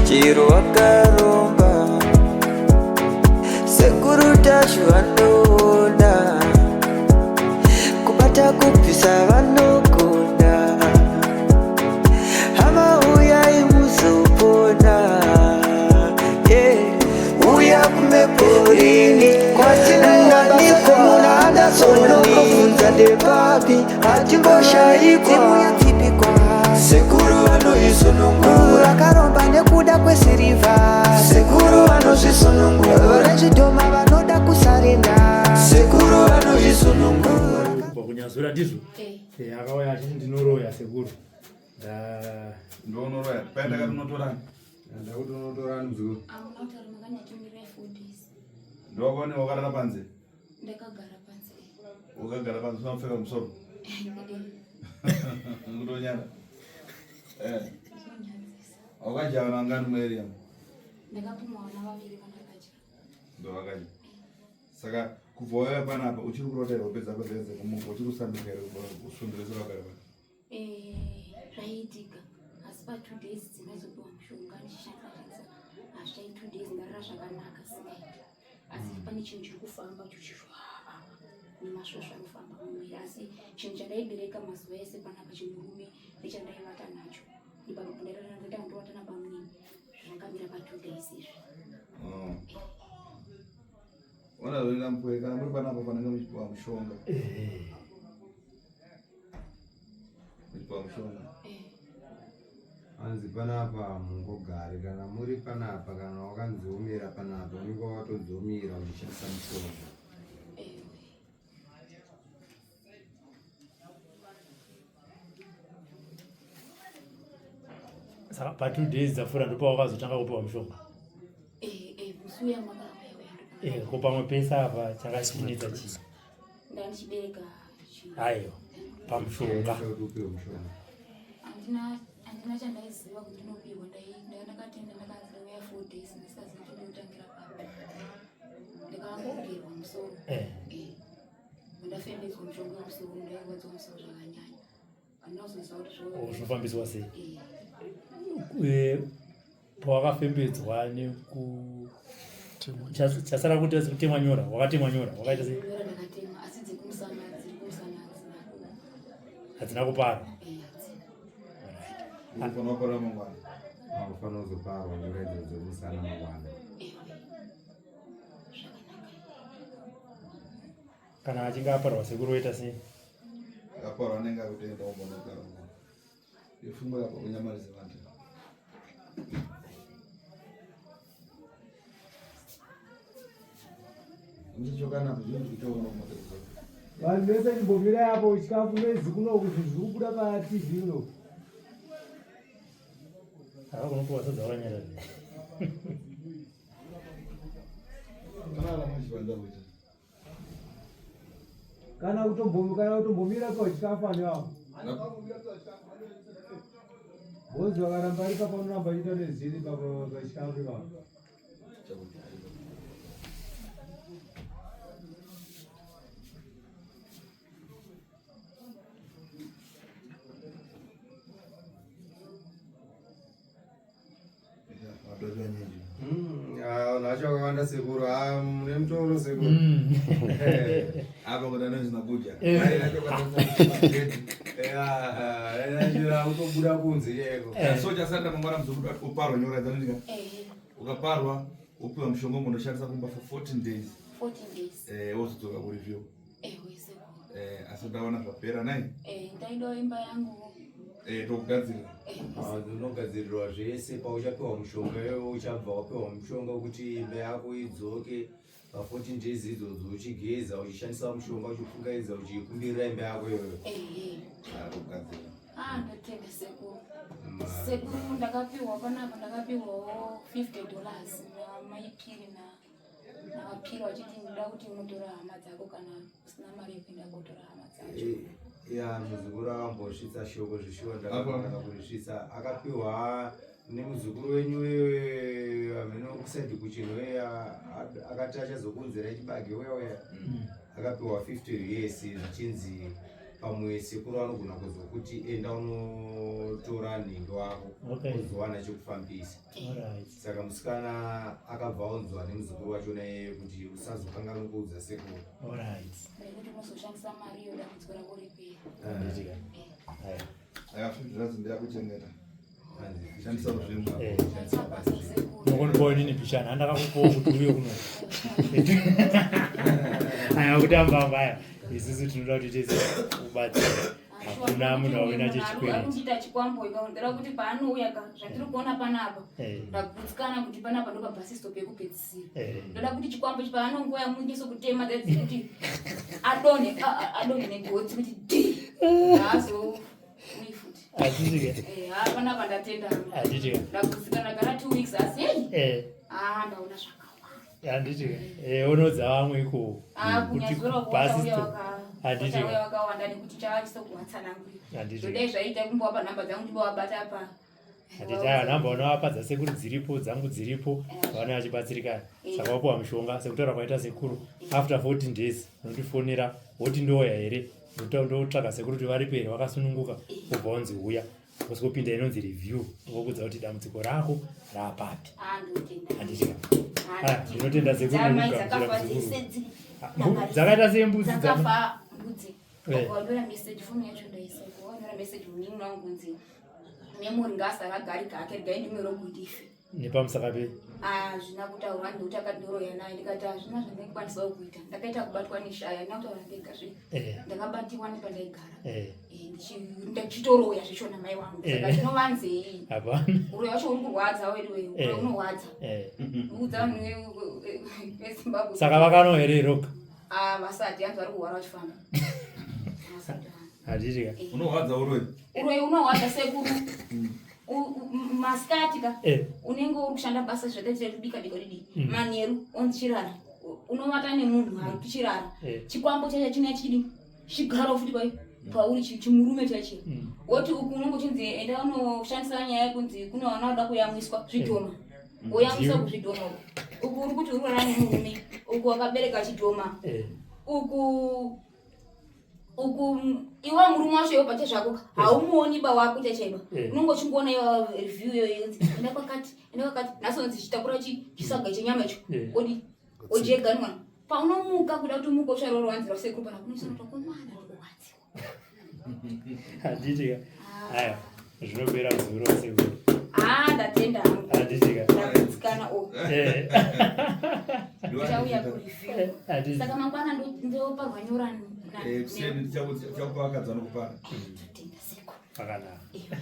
Chero wakaromba, sekuru Tashu vanoona, kubata kubvisa vanogona. Hama uyai muzopona, yeah. Uya kumeporini kwatinowanikwa muna Anderson, ndepapi hatimboshaikwa. Sekuru vanoisunungura, Vakaromba nekuda kwesirivha. Sekuru vanozvisunungura, Vezvidhoma vanoda kusarenda. Sekuru vanozvisunungura. Kubva kuNyazura, ndizvo? Eh. Akauya achiti ndinoroya sekuru. Ndonoroya paenda kati unotorani. Ndakuti unotorani, muzukuru? Amuna kutaura, makanditumira 4 days. Ndowakaone wakarara panze? Ndakagara panze. Wakagara panze usina kupfeka musoro? Kutonyara. Zvinonyadzisa. Wakadya vana vangani muarea? Ndakapumwa vana vaviri vandakadya. Ndowakadya. Saka kubva wauya panapa uchiri kurota here hope dzako dzaidzo kumuka, uchiri kusanduka here kusundurisa wakagara pana? Eh, zvaiitika, asi pa2 days dzindazopiwa mushonga ndichishandaridza hazvichai. 2 days ndarara zvakanaka singaiti, asi pane chinhu chiri kufamba chuchishwa nemasvosvo anofamba mumuviri. Asi chinhu chandaibereka mazuva ese panapa chimurume nechandaivata nacho ndandovata nabamunini, zvakamira pa2 days izvi. Ona zoenda mupwe kana muri panapa panenge muchipiwa mushonga. Muchipiwa mushonga. Hanzi panapa mungogari kana muri panapa, kana wakanziomera panapa unenge wakatodziomera uchishandisa mushonga. Ewe. Saka pa2 days dzapfuura ndopawakazotanga kupiwa mushonga? Musi uya makauya uya. Ko pamwe pese apa chakachinetsa chii? Ndandichibereka chinhu. Aiwa, pamushonga. Kuti upiwe mushonga. Handina chandaiziva kuti ndinopiwa. Ndakatenda, ndakanzi ndauya 4 days ndisingazivi kuti ndinotangira papi. Ndakangogerwa musoro. Ndafembedzwa mushonga wemusoro, ndairwadziwa musoro zvakanyanya. Handina kuzoziva kuti Oh, zvinofambiswa sei? Pawakafembedzwa neku chasara kuti kutemwa nyora, wakatemwa nyora wakaita sei? Nyora ndakatema, asi dzekumusana, dziri kumusana hadzina. Hadzina kupara? Eh, hadzina. Unofanira kupara mangwana. Akufanira kuzoparwa nyora idzo dzemusana mangwana. Ewe, zvakanaka. Kana achinge aparwa, sekuru, oita sei? Akaparwa anenge akutoenda umbonogara mangwana. Ifungo yako kunyamarisa vantu. Muchichokana zvinhu zvikutoona kumatezo. Vanhu vese chimbomirai apo, chikafu noezi kunoku, zvinhu zviri kubuda paTV kunoku. Akakunopiwa sadza wakanyarara. Kana rama chivanza kuita. Kana kutombomira pa chikafu ani avo bhozi vakaramba ari papa, unoramba achiita neziri pachikafu ipapo. Chakuti. Vanhu vacho vakawanda sekuru. Ah, mune mutoro sekuru. Apa kuti anozvina kudya. Kutobuda kunze chaiko. So chasarira mangwana muzukuru uparwa nyora dzanotika. Ukaparwa upiwa mushonga unoshandisa kumba for 14 days. 14 days. Wozodzoka kureview. Ewe sekuru. Asi ndaona zvapera nai. Ndaidawo imba yangu. Tokugadzirira. Unogadzirirwa zvese pauchapiwa mushonga iyoyo. Uchabva wapiwa mushonga wekuti imba yako idzoke pa14 days idzodzo, uchigeza, uchishandisa mushonga, uchipfungaidza, uchikumbirira imba yako iyoyo. Ehe. Tokugadzirira. Ah, ndatenda sekuru. Sekuru, ndakapiwa panapa, ndakapiwawo $50 namaipiri navapiri vachiti ndoda kuti unotora hama dzako kana usina mari yekuenda kotora hama dzacho. Ya, muzukuru akambosvitsa shoko zvishuwa, ndakakona kurisvitsa. Akapiwa nemuzukuru wenyu amene kusaidi kuchinhu, akati achazokunzira chibage uya uya. Akapiwa 50 US, zvichinzi Pamwe sekuru anogona kuzokuti enda unotora nhingi wako uzowana chekufambisa. Saka musikana akabva aunzwa nemuzukuru wacho naye kuti usazokanganwa kuudza sekuru. Nekuti unozoshandisa mari iyo dambudziko rako ripera. Ndirakuchengeta shandisa zvinhu eh. Nokondipawo inini pichana andakakupawo kuti uye kuno aya kutamba aya isusu tinoda kuti tese ubatsira hakuna munhu auina chechikwereti chikwambo ikaondera kuti paanouya ka zvatiri kuona panapa eh. ndagutsikana kuti panapa ndo pabasistop yekupedzisira eh. ndoda kuti chikwambo paanongouya munyeso kutema kuti adonhe adonhe negotsi kuti di azo handiti eh, unodza vamwe ikoko ah, kuti basi handiti handiti aya nhamba unovapa dzasekuru dziripo dzangu dziripo vane vachibatsirikana eh. saka wapuwa mushonga sekutaura kwaita sekuru after 14 days unondifonera woti ndoya here ndotsvaga sekuru kuti varipo here vakasununguka wobva wanzi huya wosvikopinda inonzi review vokudza kuti dambudziko rako raapapi handiti ah, ndinotenda sekuru dzakaita sembudzi Eh. Wanyora message phone yacho ndaisa. Wanyora message munin'ina wangu kunzi memory ngaasara agari kake regai ndimwe rogo ndife. Nepamusaka pe? Ah, zvina kutaurwa ndikuti akandoroya naye ndikati hazvina zvandaikwanisawo kuita. Ndakaita kubatwa neshaya ndina kutaura ndega zve. Eh. Ndakabatiwa nepandaigara. Eh. Ndichitoroya zvecho namai wangu. Saka zvinovanzei? Hapana. Uroyi wacho uri kurwadza wedu wewe. Uroyi unorwadza. Udza vanhu veZimbabwe. Saka vakano here roka? Ah, vasati hanzi vari kuhwara vachifamba. Handiti ka. Eh. Unorwadza uroyi. Uroyi unorwadza sekuru. Masikati ka. Eh. Unenge uri kushanda basa zvakaitira kubika bika didi. Mm. Manheru onzi chirara. Unovata nemunhu hari kuchirara. Eh. Chikwambo chacho chine chidi. Chigaro futi pai pauri chimurume chacho. Mm. Woti uku unenge uchinzi enda unoshandisa nyaya yekunzi kune vana vanoda kuyamwiswa zvidhoma. Woyamwiswa kuzvidhoma uku. Uku uri kuti uri kurara nemurume. Uku wakabereka chidhoma. Eh. Uku uku iwe murume wacho iwe pache zvako haumuoni ba wako chachaiba Eh. unonge uchingoona iwa review iyoyo yonzi enda kwakati enda kwakati nhasi unonzi chitakura chisaga chenyama icho Eh. odi ojega mwana paunomuka kuda kuti umuke utsvaire ruwanzi rwasekuru pana kunoisana kuti komana ndikuwadziwa Handiti ka. Aya, zvinopera muzukuru wasekuru. ah ndatenda hangu Handiti ka. ndagutsikana o Eh. ndichauya kureview Handiti. saka mangwana ndoparwa nyora Eh, kuseni ndichakupa vakadzi vanokupara totenda sekuru Pakanaka. Ewe.